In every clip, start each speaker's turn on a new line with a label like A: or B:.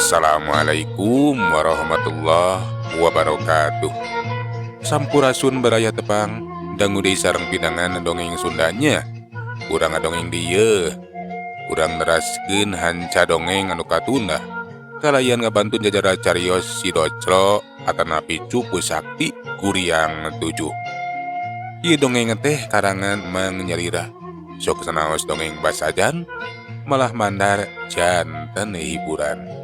A: Assalamualaikum warahmatullahi wabarakatuh. Sampurasun baraya tepang dangu deui sareng pinangan dongeng Sundanya. Urang ngadongeng dieu. Urang neraskeun hanca dongeng anu katunda. Kalayan ngabantu jajara carios si Doclo atanapi Cupu Sakti Guriang 7. Ieu dongeng teh karangan Mang Nyalira. Sok sanaos dongeng basajan malah mandar janten hiburan.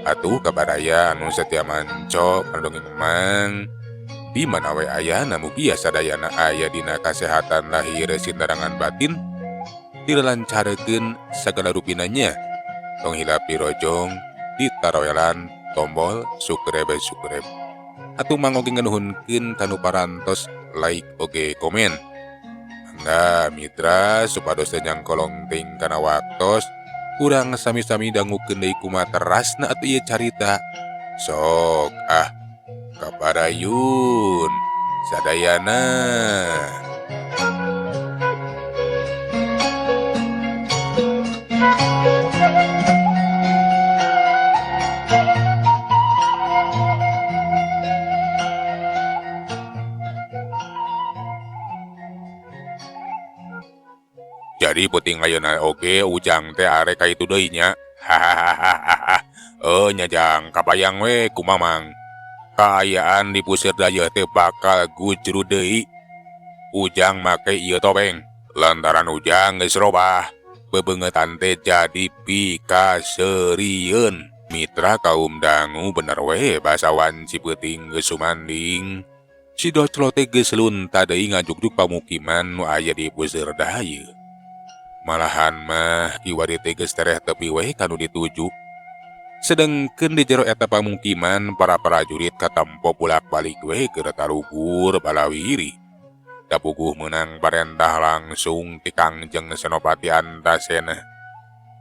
A: Atuh kabaraya anu setia manco kana dongeng Mang di mana we ayana mugia sadayana aya dina kasehatan lahir sindarangan batin dilancarkeun sagala rupinanya. Tong hilap dirojong ditaroelan tombol subscribe subscribe. Atuh Mang oge nganuhunkeun kanu parantos like oge komen. Mangga mitra supados teu nyangkolong teuing kana waktos urang sami-sami dangukeun deui kumaha terasna atuh ieu carita. Sok ah kaparayun sadayana. Jadi peuting ayeuna oge Ujang teh arek ka itu deui nya. Hahaha. Oh nya Jang, kabayang we ku Mamang. Kaayaan di puseur dayeuh teh bakal gujru deui. Ujang make ieu topeng. Lantaran Ujang geus robah, bebeungeutan teh jadi pikaseurieun. Mitra kaum dangu bener we basa wanci peuting geus sumanding. Si Doclo teh geus lunta deui ngajugjug pamukiman nu aya di puseur dayeuh. Malahan mah kiwari teh geus tereh tepi we kanu dituju. Sedengkeun di jero eta pamukiman para prajurit katempo bolak-balik we keur tarugur balawiri. Dapuguh meunang parentah langsung ti Kangjeng Senopati Antasena.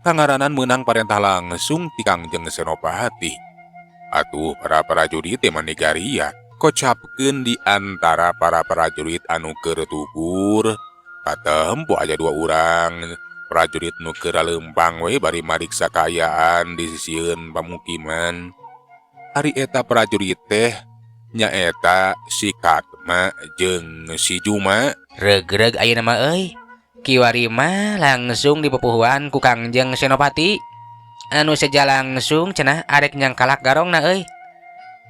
A: Kangaranan meunang parentah langsung ti Kangjeng Senopati. Atuh para prajurit teh manigaria kocapkeun di antara para prajurit anu keur tugur. Katempo aya dua urang prajurit nu keur leumpang we bari mariksa kaayaan di sisieun pamukiman. Ari eta prajurit teh nyaeta si Katma jeung si Juma.
B: Regreg ayeuna mah euy. Kiwari mah langsung dipupuhuan ku Kangjeng Senopati. Anu seja langsung cenah arek nyangkalak garongna euy.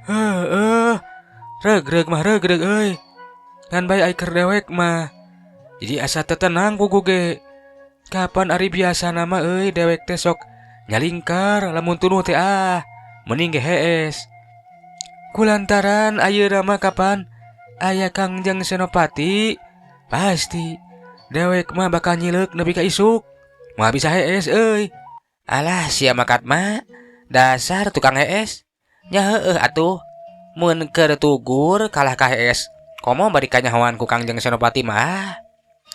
C: Heueuh. Regreg mah regreg euy. Ngan bae ai keur dewek mah. Jadi asa teu tenang puguh ge. Kapan ari biasana mah euy dewek teh sok nyalingkar lamun tunuh teh ah mending ge hees. Kulantaran ayeuna mah kapan aya Kangjeng Senopati pasti dewek mah bakal nyileuk nepi ka isuk. Moal bisa hees euy.
B: Alah sia mah Katma, dasar tukang hees. Nya heueuh atuh mun keur tugur kalah ka hees. Komo bari kanyahoan ku Kangjeng Senopati mah.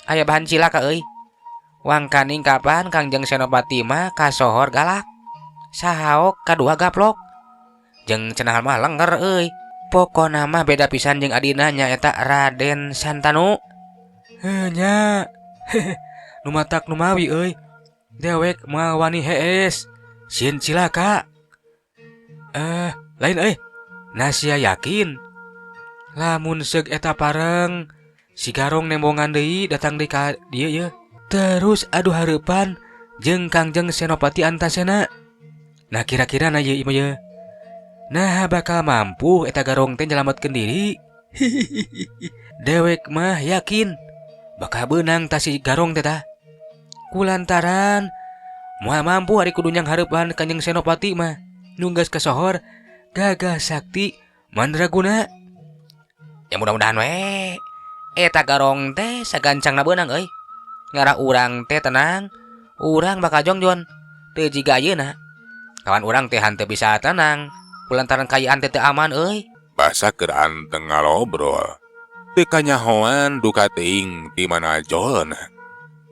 B: Aya bahan cilaka euy. Wangkaning kapan Kangjeng Senopati mah kasohor galak. Sahaok kadua gaplok. Jeung cenah mah lenger euy. Pokona mah beda pisan jeung adina nyaeta Raden Santanu.
C: Heuh nya. Nu matak nu mawi euy. Dewek moal wani hees. Sieun cilaka. Lain euy. Nasia yakin lamun seug eta pareng si Garong nembongan deui datang deui ka dieu ye. Terus adu hareupan jeung Kangjeng Senopati Antasena. Nah kira-kira na ieu mah ye. Nah bakal mampu eta Garong teh nyelametkeun diri. Dewek mah yakin bakal beunang ta si Garong teh tah. Kulantaran moal mampu ari kudu nyang hareupan Kangjeng Senopati mah. Nu geus kasohor gagah sakti mandraguna.
B: Ya mudah-mudahan we eta Garong teh sagancangna beunang euy. Ngarah urang teh tenang, urang bakal jongjon teu jiga ayeuna. Kawan urang teh hanteu bisa tenang kulantaran kaayaan teh teu aman euy.
A: Basa keur anteng ngalobrol. Teu kanyahoan duka teuing ti mana jolna.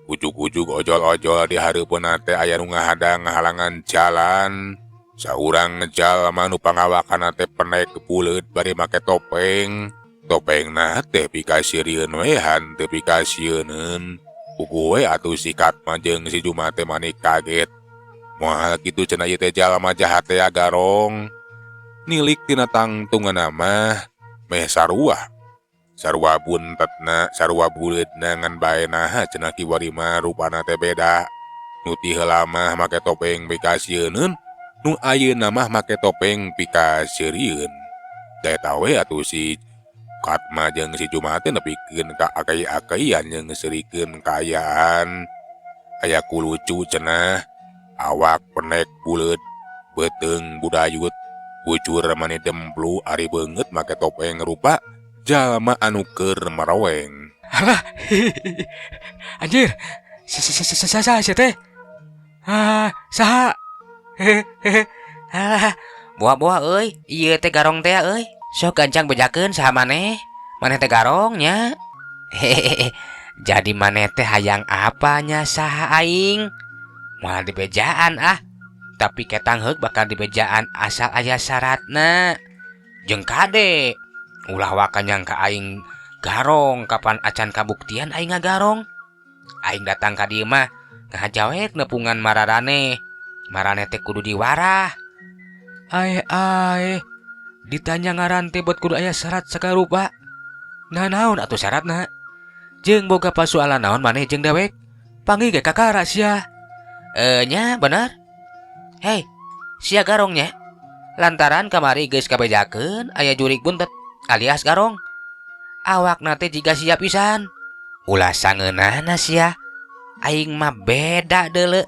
A: Ujug-ujug ojol-ojol di hareupeunna teh aya nu ngahadang ngahalangan jalan. Saurang jalma nu pangawakanna teh penek buleut bari make topeng. Topengna teh pikasirieun we hanteu pikasieuneun. Puguh we atuh si Katma jeung si Juma teh mani kaget. Moal kitu cenah ieu teh jalma jahat teh garong. Nilik tina tangtunganna mah meh sarua. Sarua buntetna, sarua buleudna ngan bae naha cenah kiwari mah rupana teh beda. Nu ti heula mah make topeng pikasieuneun, nu ayeuna mah make topeng pikaseurieun. Da eta we atuh si Katma jeung si Jumahat teh nepikeun ka akei-akeian jeung seurikeun kaayaan. Aya ku lucu cenah, awak penek buleud, beuteung budayut, bucur mani demplu ari beungeut make topeng rupa jalma anu keur maroweng.
C: Alah, anjir, saha sia teh? Ah, saha? Hehehe.
B: Alah, boa-boa euy, ieu teh garong teh euy. Sok gancang bejakeun saha maneh? Maneh teh garong nya. Hehehe. Jadi maneh teh hayang apanya saha aing? Moal dibejaan ah. Tapi ketang heuk bakal dibejaan asal aya syaratna. Jeung kade, ulah waka nyangka aing garong kapan acan kabuktian aing ngagarong. Aing datang ka dieu mah ngahajawek nepungan mararaneh. Maraneh teh kudu diwarah.
C: Ae ae, ditanya ngaran teh buat kudu aya syarat sagala rupa. Nah naon atuh syaratna? Jeung boga pasualan naon maneh jeung dewek? Panggih ge kakara sia.
B: Nya bener. Hei, sia garongnya. Lantaran kamari geus kabejakeun aya jurig buntet alias garong. Awakna teh jiga sia pisan. Ulah sangeunahna sia. Aing mah beda deuleu.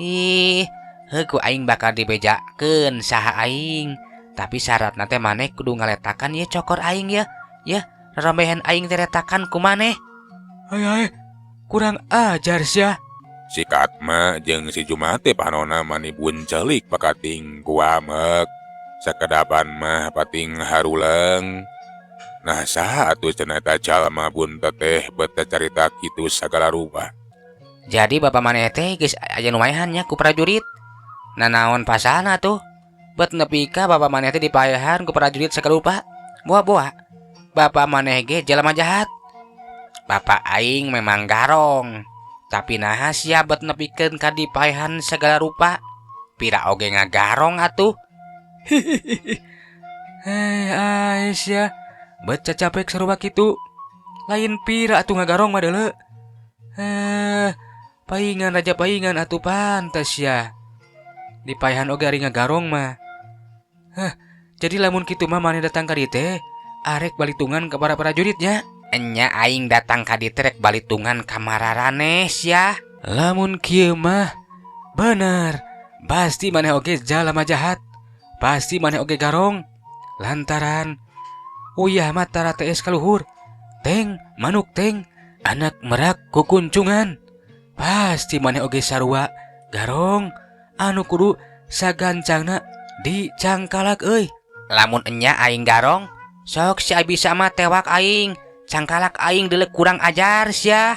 B: Ih, heuh ku aing bakal dibejakeun saha aing. Tapi syaratna teh maneh kudu ngaletakan ieu cokor aing ye. Yeuh, rerombehan aing teh retakan ku maneh.
C: Ai ai, kurang ajar sia.
A: Si Katma jeung si Jumahat teh panona mani buncelik pakating ku amek. Sakedapan mah pating haruleung. Nah saha atuh cenah eta jalma buntet teh bet carita kitu sagala rupa.
B: Jadi bapak maneh teh geus aya nu maehan nya ku prajurit. Nanaon pasalna tuh? Bet nepi ka bapak maneh teh dipaehan ku prajurit sagala rupa. Boa-boa. Bapak maneh ge jalma jahat. Bapak aing memang garong. Tapi naha sia bet nepikeun ka dipaehan sagala rupa. Pira oge ngagarong atuh.
C: Hei ai sia, bet cacapek sarua kitu. Lain pira atuh ngagarong mah deuleu. Paingan raja paingan atuh pantes sia. Dipaehan oge ari ngagarong mah. Hah, jadi lamun kitu mah maneh datang ka dieu teh arek balitungan ka para prajuritnya.
B: Enya aing datang ka dieu teh rek balitungan ka mararaneh sia.
C: Lamun kieu mah bener, pasti maneh oge jalma jahat. Pasti maneh oge garong. Lantaran uyah mah tara tees kaluhur. Teng manuk teng anak merak kukuncungan. Pasti maneh oge sarua garong anu kudu sagancangna dicangkalak euy.
B: Lamun enya aing garong, sok sia bisa mah tewak aing. Cangkalak aing deuleu kurang ajar sia.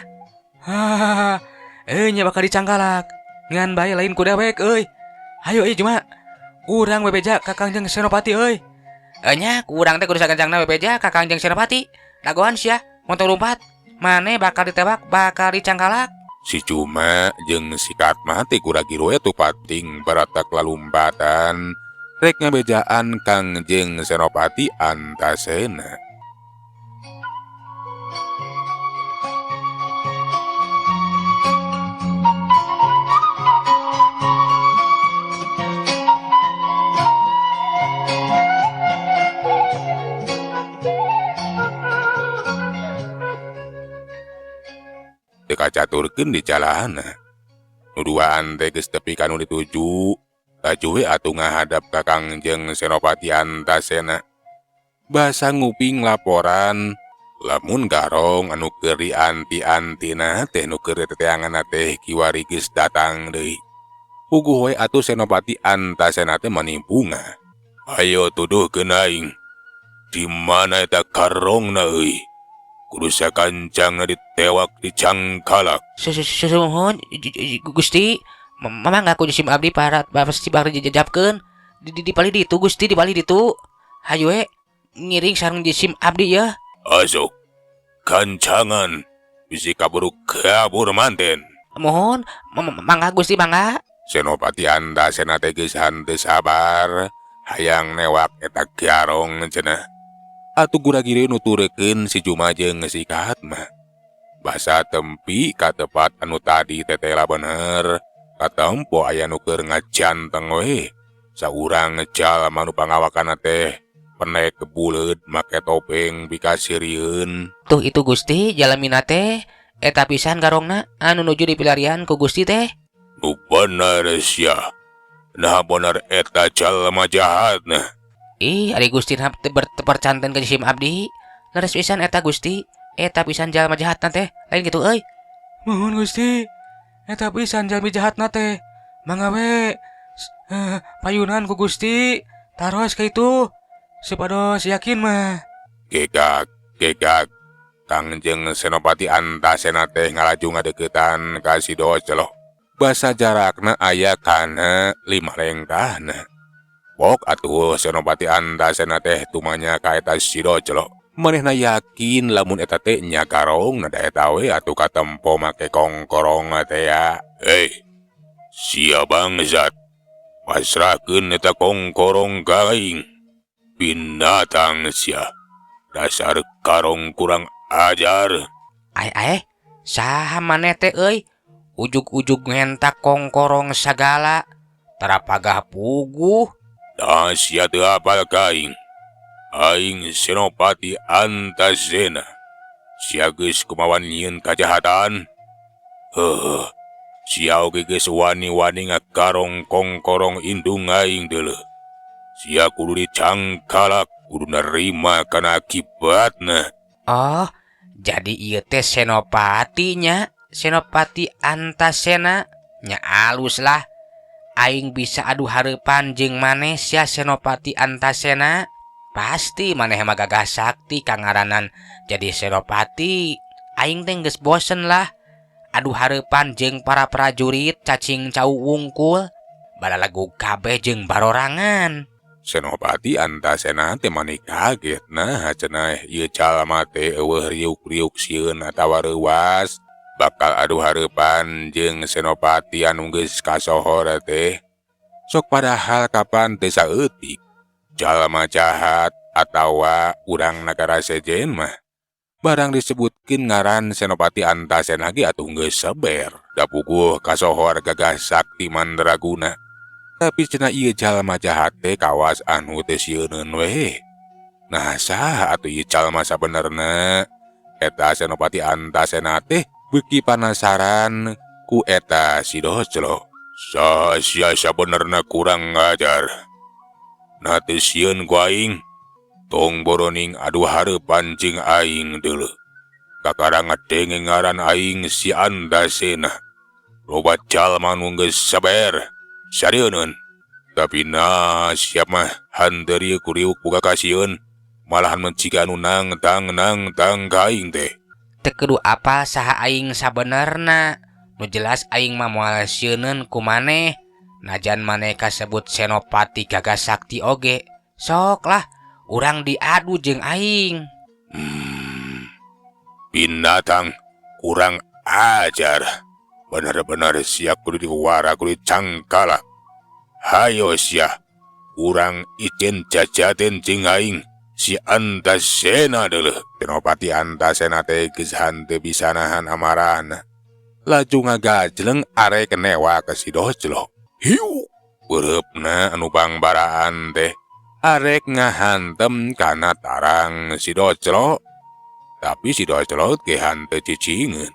C: Hahaha, nya bakal dicangkalak. Ngan bae lain ku dewek euy. Hayu euy Juma. Urang bebeja ka Kangjeng Senopati euy.
B: Nya ku urang teh kudu sagancangna bebeja ka Kangjeng Senopati. Dagoan sia, motor lumpat. Maneh bakal ditewak, bakal dicangkalak.
A: Si Juma jeung si Katma teh kuragi we tuh pating baratak lalumpatan. Rek ngabejaan Kangjeng Senopati Antasena. Teu kacaturkeun di jalana. Nu duaan teh geus tepi ka nu dituju. Laju we atuh ngahadap ka Kangjeng Senopati Antasena. Basa nguping laporan lamun garong anu keur dianti-antina teh nu keur teteanganna teh kiwari geus datang deui. Puguh we atuh Senopati Antasena teh manimbunga. Ayo tuduhkeun aing. Di mana eta garongna euy? Kudu sakancangna ditewak dicangkalak.
B: Suhun Gusti, mangga ku jisim abdi parat pasti bakal dijajabkeun. Di palih ditu Gusti, di palih ditu. Hayu we ngiring sareng jisim abdi ya.
A: Asuk kancangan bisi kaburu kabur manten.
B: Mohon mangga Gusti mangga.
A: Senopati Antasena teh geus henteu sabar hayang newak eta garong cenah. Atuh gura-giri nuturkeun si Juma jeung si Katma. Basa tempi ka tepat anu tadi tetela bener. Katempo aya nu keur ngajanteng we. Saurang jalma nu pangawakanna teh penek buleud make topeng pikasirieun.
B: Tuh itu Gusti jalamina teh eta pisan garongna anu nuju dipilarian ku Gusti teh.
A: Nu bener sia. Nah bener eta jalma jahatna.
B: Ih, ari Gusti na teu berpercanten ka sim abdi. Leres pisan eta Gusti. Eta pisan jalma jahatna teh. Lain kitu euy.
C: Mohon Gusti, eta pisan jalmi jahatna teh. Mangga we payunan ku Gusti. Taros ka itu supados yakin mah.
A: Gegak, gegak. Kangjeng Senopati Antasena teh ngalaju ngadeukeutan ka si Doclo. Basa jarakna aya kana 5 lengkahna. Pok atuh Senopati Antasena teh tumanya ka eta si Doclo. Manehna yakin lamun eta teh nya garong da eta we atuh katempo make kongkorong teh ya. Hei, sia bangsat. Pasrahkeun eta kongkorong ka aing. Binatang sia. Dasar karong kurang ajar.
B: Ai ai, saha maneh teh euy? Ujug-ujug ngentak kongkorong sagala. Tara pagah puguh.
A: Dah sia teu apal ka aing. Aing Senopati Antasena. Sia geus kumawan nyieun kajahatan. Heuh. Sia oge geus wani-wani ngakarong kongkorong indung aing deuleuh. Sia kudu dicangkalak, kudu nerima kana akibatna.
B: Oh, jadi ieu teh Senopatinya, Senopati Antasena. Nya alus lah. Aing bisa adu hareupan jeung maneh sia Senopati Antasena. Pasti maneh mah gagah sakti kangaranan jadi Senopati. Aing teh geus bosen lah adu hareupan jeung para prajurit cacing cau wungkul. Balalagu kabeh jeung barorangan.
A: Senopati Antasena teh mani kaget. Nah cenah ieu jalma teh eueuh riuk-riuk sieun atawa reuwas. Bakal adu hareupan jeung Senopati anu geus kasohor teh. Sok padahal kapan teh saeutik jalma jahat atawa urang nagara sejen mah. Barang disebutkeun ngaran Senopati Antasena ge atuh geus seber. Da puguh kasohor gagah sakti mandraguna. Tapi cenah ieu jalma jahat teh kawas anu teu sieuneun we. Nah saha atuh ieu jalma sabenerna? Eta Senopati Antasena teh beuki panasaran ku eta si Doclo. Saha sia sabenerna kurang ngajar. Nah teu sieun ku aing. Tong boroning adu hareupan jeung aing deuleuh. Kakara ngadenge ngaran aing si Antasena. Loba jalma nu geus saber. Sarieun. Tapi nah siap mah hanteu riuk riuk boga kasieun. Malahan menciga anu nang tang nang tang ka aing teh.
B: Teu kudu apal saha aing sabenerna. Nu jelas aing mah moal sieuneun ku maneh. Najan maneh kasebut Senopati gagah sakti oge. Sok lah urang diadu jeung aing.
A: Binatang kurang ajar. Bener-bener sia kudu diwara kudu cangkala. Hayo sia, urang icen jajaten jeung aing si Antasena deuleuh. Senopati Antasena teh geus hanteu bisa nahan amarahna. Laju ngagajleng arek newa ka si Doclo. Hiu, beureupna anu bangbaraan teh arek ngahantem kana tarang si Doclo. Tapi si Doclo ge hanteu cicingeun.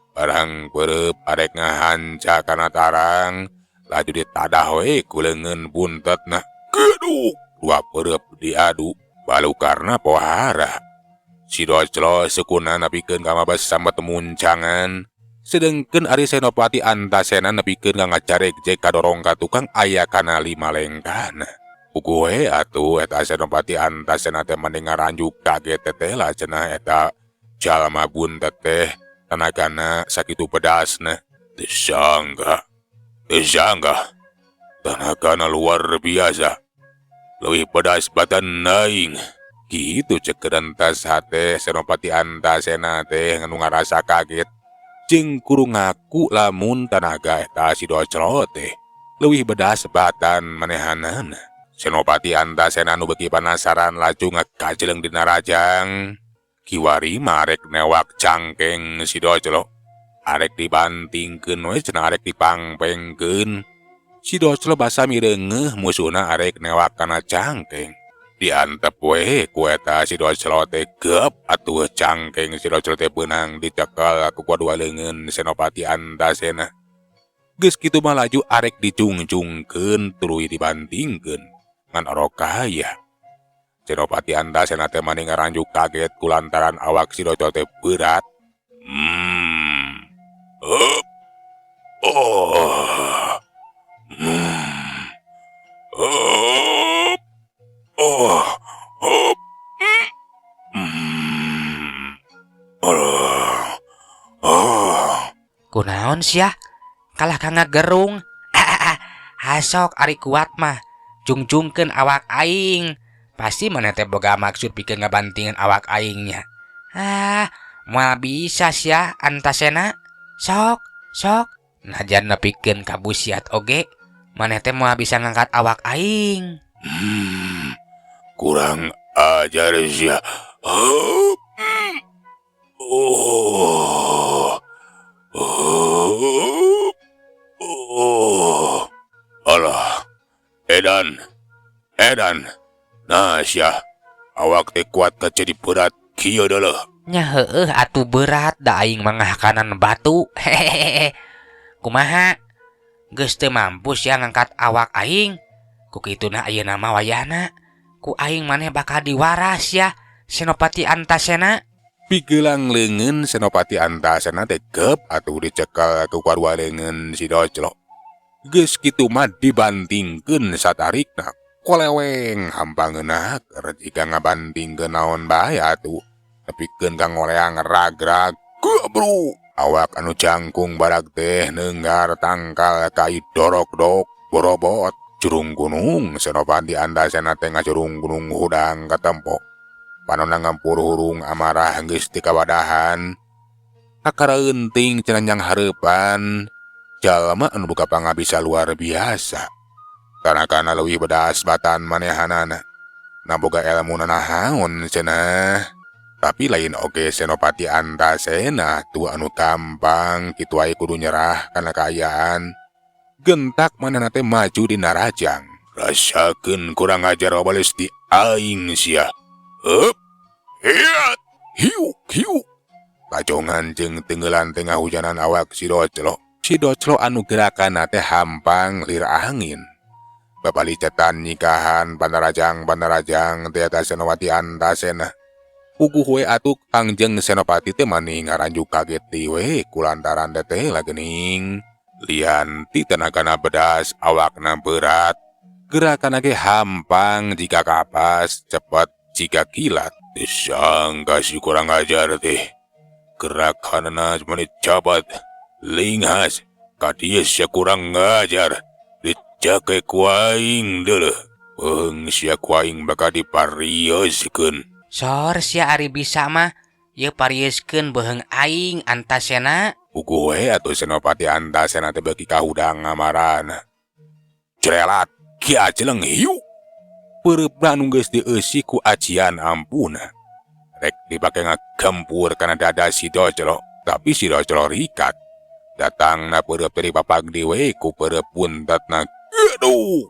A: Barang beureub arek ngahanca kana tarang, laju ditadah we ku leungeun buntetna. Geduk, dua beureub diadu, balukarna pohara. Si Doclo sukuna nepikeun ka mabes sambat muncangan. Sedengkeun ari Senopati Antasena nepikeun ka ngacarek-jek kadorong ka tukang aya kana 5 lengkahna. Puguh we atuh eta Senopati Antasena teh mending ngaranjuk kaget teteh lah cenah eta jalma buntet teh tenagana sakitu pedasna. Teu sangka, teu sangka tenagana luar biasa. Leuwih pedas batan aing. Kitu cek rentas hate Senopati Antasena teh nu ngarasa kaget. Jeung kudu ngaku lamun tanaga eta si Doclo teh Leuwih bedas batan manehanana. Senopati Antasena nu beuki panasaran laju ngakajeleng dina rajang. Kiwari mah arek newak cangkeng si Doclo. Arek dibantingkeun we cenah arek dipangpengkeun. Si Doclo basa mireungeuh musuhna arek newak kana cangkeng. Diantep we ku eta si Doclo teh gep atuh cangkeng si Doclo teh beunang dicekel ku kadua leungeun Senopati Antasena. Geus kitu mah laju arek dicungcungkeun tuluy dibantingkeun ngan orok kaya. Senopati Antasena teh mani ngaranjuk kaget kulantaran awak si Doclo teh berat. Hup. Oh. Hup. Oh. Hup. Oh. Oh.
B: Kunaon sia? Kalah ka ngagerung. Hasok ari kuat mah jungjungkeun awak aing. Pasti maneh teh boga maksud pikeun ngabantingan awak aingnya. Ah, moal bisa sia Antasena. Sok, sok. Najan nepikeun ka busiat oge, maneh teh moal bisa ngangkat awak aing.
A: Kurang ajar sia. Oh. Oh. Oh. Oh. Alah. Edan. Edan. Nah sia. Awak teh kuat ka jadi berat kieu deuleuh.
B: Nya heueuh atuh berat da aing mah ngahakanan batu. Hehehe. Kumaha? Geus teu mampu sia ngangkat awak aing. Ku kituna ayeuna mah wayahna. Ku aing maneh bakal diwaras ya Senopati Antasena.
A: Pigelang leungeun Senopati Antasena teh gep atuh dicekel ku kadua leungeun si Doclo. Geus kitu mah dibantingkeun satarikna. Koleweng hampangeunah keur jika ngabantingkeun naon bae atuh. Nepikeun ka ngoleang ragrag. Gebru. Awak anu jangkung barak teh neunggar tangkal kai dorok-dok borobot. Jurung gunung Senopati Antasena teh ngajurung gunung hudang katempo. Panonna ngampur hurung amarah geus tikawadahan. Kakara euntting cenah nyang hareupan. Jalma anu boga pangabisa luar biasa. Tanakana leuwih bedas batan manehanana. Na boga elmu nanahaon cenah. Tapi lain oge Senopati Antasena tu anu gampang kitu wae kudu nyerah kana kaayaan. Gentak manehna teh maju dina rajang. Rasakeun kurang ajar babales di aing sia. Heup. Hiat. Hiuk hiuk. Kajongan jeung tenggelan tengah hujanan awak si Doclo. Si Doclo anu gerakanna teh hampang lir angin. Babalicetan nyikahan panarajang-panarajang teh eta Senopati Antasena. Puguh we atuh Kangjeng Senopati teh mani ngaranjuk kaget deui we kulantaran teteh lagening. Lian ti tenagana bedas awakna berat. Gerakanna ge hampang jika kapas cepet jika kilat. Disangka si kurang ajar teh. Gerakanna mani cabat linghas ka dieu sia kurang ngajar. Dicake ku aing deuleuh. Peung sia ku aing bakal diparieuskeun.
B: Sor sia ari bisa mah ieu parieuskeun beuheung aing Antasena.
A: Puguh we atuh Senopati Antasena teh beuki kahudang ngamarana. Jrelat ki ajeleng hiu. Peureupna anu geus dieusi ku ajian ampuna. Rek dipake ngagempur kana dada si Doclo, tapi si Doclo rikat. Datangna peureub teh dipapag deui ku peureub buntetna. Aduh.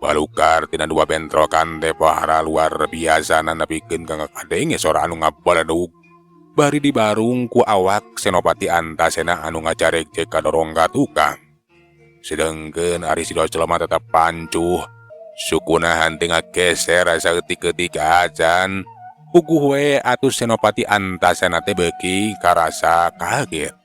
A: Balukar tina dua bentrokan teh pohara luar biasa nepikeun ka ngakadenge sora anu ngabaledug. Bari dibarung ku awak Senopati Antasena anu ngacarek cek kadorong ka tukang. Sedengkeun ari si Doclo mah tetep pancuh. Sukuna henteu ngageser saeutik-eutik acan. Puguh we atuh Senopati Antasena teh beuki karasa kaget.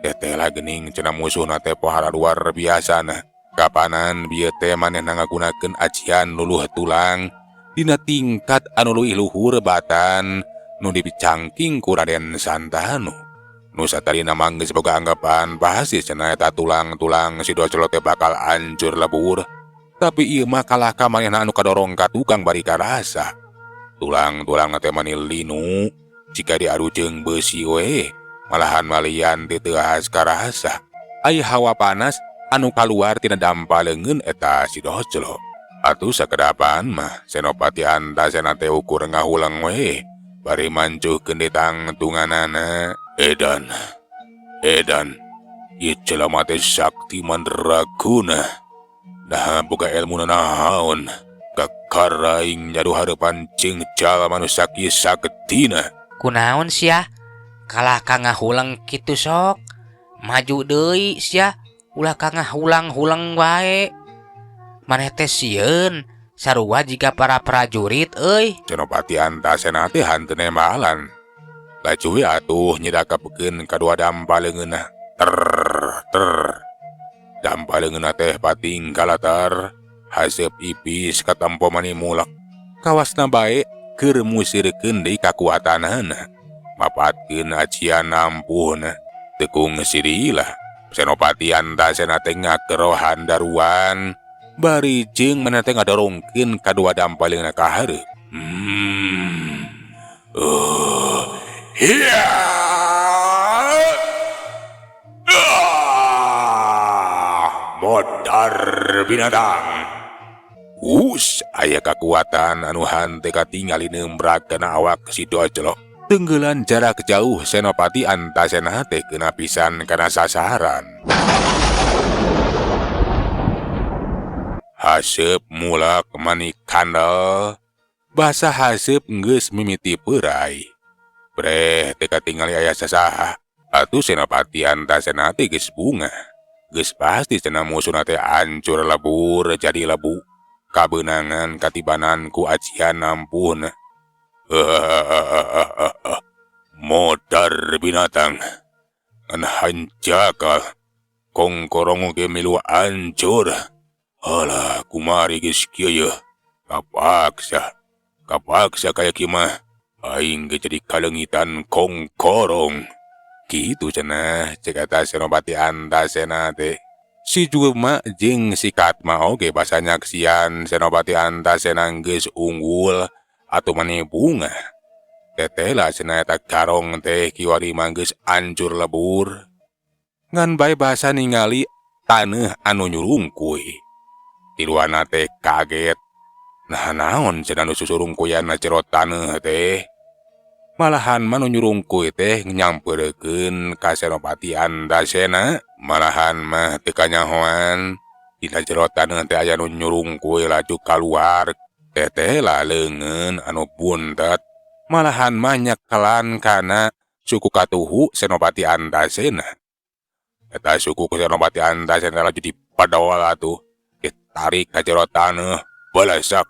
A: Teteh lah geuning cenah musuhna teh pohara luar biasana. Kapanan bieu teh manehna ngagunakeun ajian luluh tulang dina tingkat anu leuwih luhur batan nu dipicangking ku Raden Santanu. Nu satarina mah geus boga anggapan pasti cenah eta tulang-tulang si Doclo teh bakal hancur lebur. Tapi ieu mah kalah ka manehna anu kadorong ka tukang bari karasa. Tulang-tulang teh mani linu jika diadu jeung beusi we. Malahan malian ti teu ahas karasa. Ai hawa panas anu kaluar tina dampa leungeun eta si Doclo. Atuh sakedapan mah Senopati Antasena teh ukur ngahuleng we bari mancuhkeun di tangtunganana. Edan, edan, ieu jelema teh sakti mandraguna. Nah boga elmuna naon? Kakara aing nyaduh hareupan jeung jalma nu sakieu saktina.
B: Kunaon sia? Kalah ka ngahuleng kitu sok. Maju deui sia, ulah ka ngahulang-huleng wae. Maneh teh sieun sarua jiga para prajurit euy.
A: Senopati Antasena teh hanteu nembalan. Laju we atuh nyidakapkeun kadua dampa leungeunna. Ter ter. Dampa leungeunna teh pating kalatar. Haseup ipis katempo mani mulak. Kawasna bae keur musirkeun deui kakuatanana. Mapatkeun ajian ampuhna. Teu kungsi lah. Senopati Antasena teh ngakerohan daruan. Bari jeung manehna teh ngadorongkeun kadua dampa leungeunna ka hareup. Hiya! Ah! Modar binatang. Us, aya kakuatan anu hanteu katingali neumbrak kana awak si Doclo. Tenggelan jarak jauh Senopati Antasena teh kena pisan kana sasaran. Haseup mulak mani kandel, basa haseup geus mimiti peurai. Breh teu katingali aya sasaha. Atuh Senopati Antasena teh geus bungah. Geus pasti cenah musuhna teh hancur lebur jadi lebu. Kabeunangan katibanan ku ajian ampuhna. Modar binatang. Ngan hanjakal. Kongkorong oge milu hancur. Alah, kumari geus kieu yeuh. Kapaksa. Kapaksa kaya kieu mah. Aing ge jadi kaleungitan kongkorong. Kitu cenah cek eta Senopati Antasena teh. Si Juma jeung si Katma oge basa nyaksian Senopati Antasena geus unggul atuh mani bungah. Teteh lah cenah eta garong teh kiwari mah geus hancur lebur. Ngan bae basa ningali taneuh anu nyurungkuy. Tiluana teh kaget. Nah naon cenah nu susurungkuyanna jero taneuh teh. Malahan mah nu nyurungkuy teh nyamperkeun ka Senopati Antasena. Malahan mah teu kanyahoan. Dina jero taneuh teh aya nu nyurungkuy laju kaluar. Teteh lah leungeun anu buntet. Malahan mah nyekelan kana suku katuhu Senopati Antasena. Eta suku Senopati Antasena laju dipadol atuh. Ditarik ka jero taneuh. Balasak.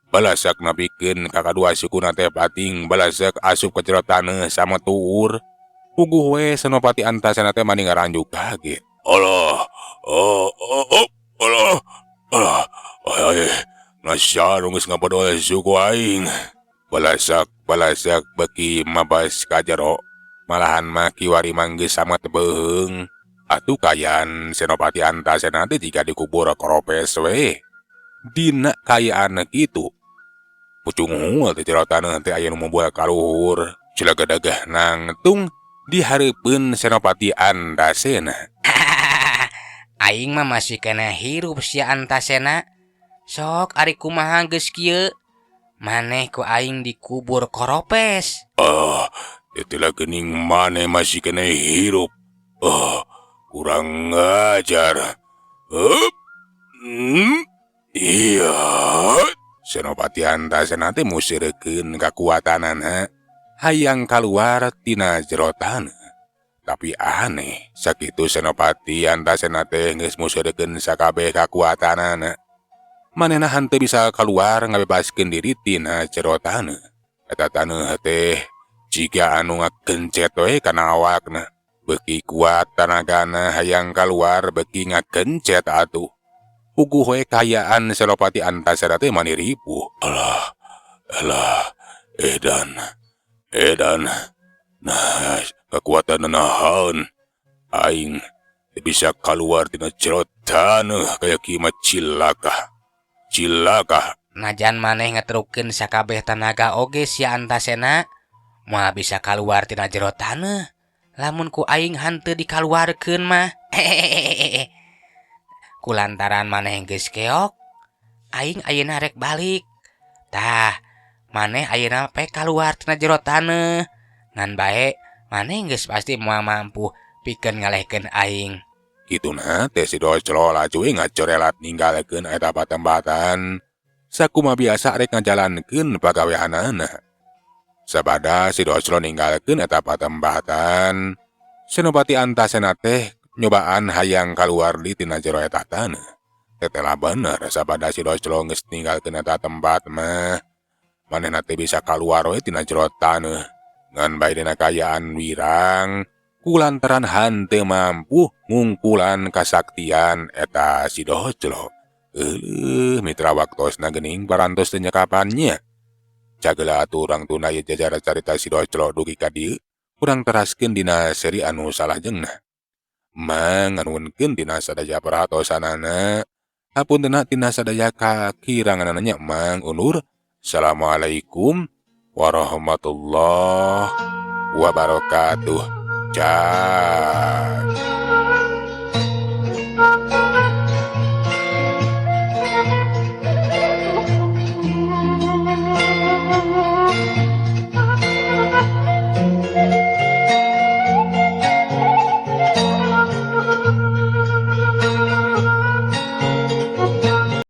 A: Balasak nepikeun ka kadua sukuna teh pating balasak asup ka jero taneuh sama tuur. Puguh we Senopati Antasena teh mani ngaranjuk kaget. Alah, oh, oh, oh, alah, alah, ay, nasar geus ngabodol suku aing. Balasak, balasak beki mabas ka jero. Malahan mah kiwari manggis sama tebeuheung. Atuh kayan Senopati Antasena teh jika dikubur koropes we. Dina kayaan kitu. Pucung hungul teh jero taneuh teh aya nu mobual kaluhur. Cilagadagah nangtung dihareupeun Senopati Antasena.
B: Aing mah masih kena hirup sia Antasena. Sok ari kumaha geus kieu? Maneh ku aing dikubur koropes.
A: Ah, itulah geuning maneh masih kena hirup. Ah, kurang ngajar. Hup. Iya. Senopati Antasena teh musirkeun kakuatanana. Hayang kaluar tina jero taneuh. Tapi aneh, sakitu Senopati Antasena teh geus musirkeun sakabeh kakuatanana. Manehna henteu bisa kaluar ngabebaskeun diri tina jero taneuh. Eta taneuh teh jiga anu ngagencet we kana awakna. Beuki kuat tanagana hayang kaluar beuki ngagencet atuh. Puguh we kayaan Senopati Antasena teh mani ripuh. Alah, alah, edan, edan. Nah, kekuatan naon? Aing bisa kaluar tina jero taneuh kaya kieu mah cilaka. Cilaka.
B: Najan maneh ngetrukeun sakabeh tanaga oge sia Antasena, moal bisa kaluar tina jero taneuh. Lamun ku aing hanteu dikaluarkeun mah. Hehehe. Kulantaran maneh geus keok, aing ayeuna rek balik. Tah, maneh ayeuna pek kaluar tina jero taneuh. Ngan bae maneh geus pasti moal mampu pikeun ngalehkeun aing.
A: Kituna teh si Doclo laju we ngacorelat ninggalkeun eta patembatan. Sakuma biasa rek ngajalankeun pagaweanana. Sabada si Doclo ninggalkeun eta patembatan, Senopati Antasena teh nyobaan hayang kaluar di tina jero eta taneuh. Tetela bener sabada si Doclo geus ninggalkeun eta tempat mah, manehna teh bisa kaluar we tina jero taneuh. Ngan bae dina kaayaan wirang, kulantaran hanteu mampu ngungkulan kasaktian eta si Doclo. Euleuh mitra waktosna geuning parantos teu nyekapannya. Cagela atuh urang tunda ieu jajar carita si Doclo dugi ka dieu, urang teraskeun dina seri anu salajengna. Mang nganuhunkeun tina sadaya perhatosanana. Hapuntenna tina sadaya kakiranganana nya Mang undur. Assalamualaikum warahmatullahi wabarakatuh. Cak.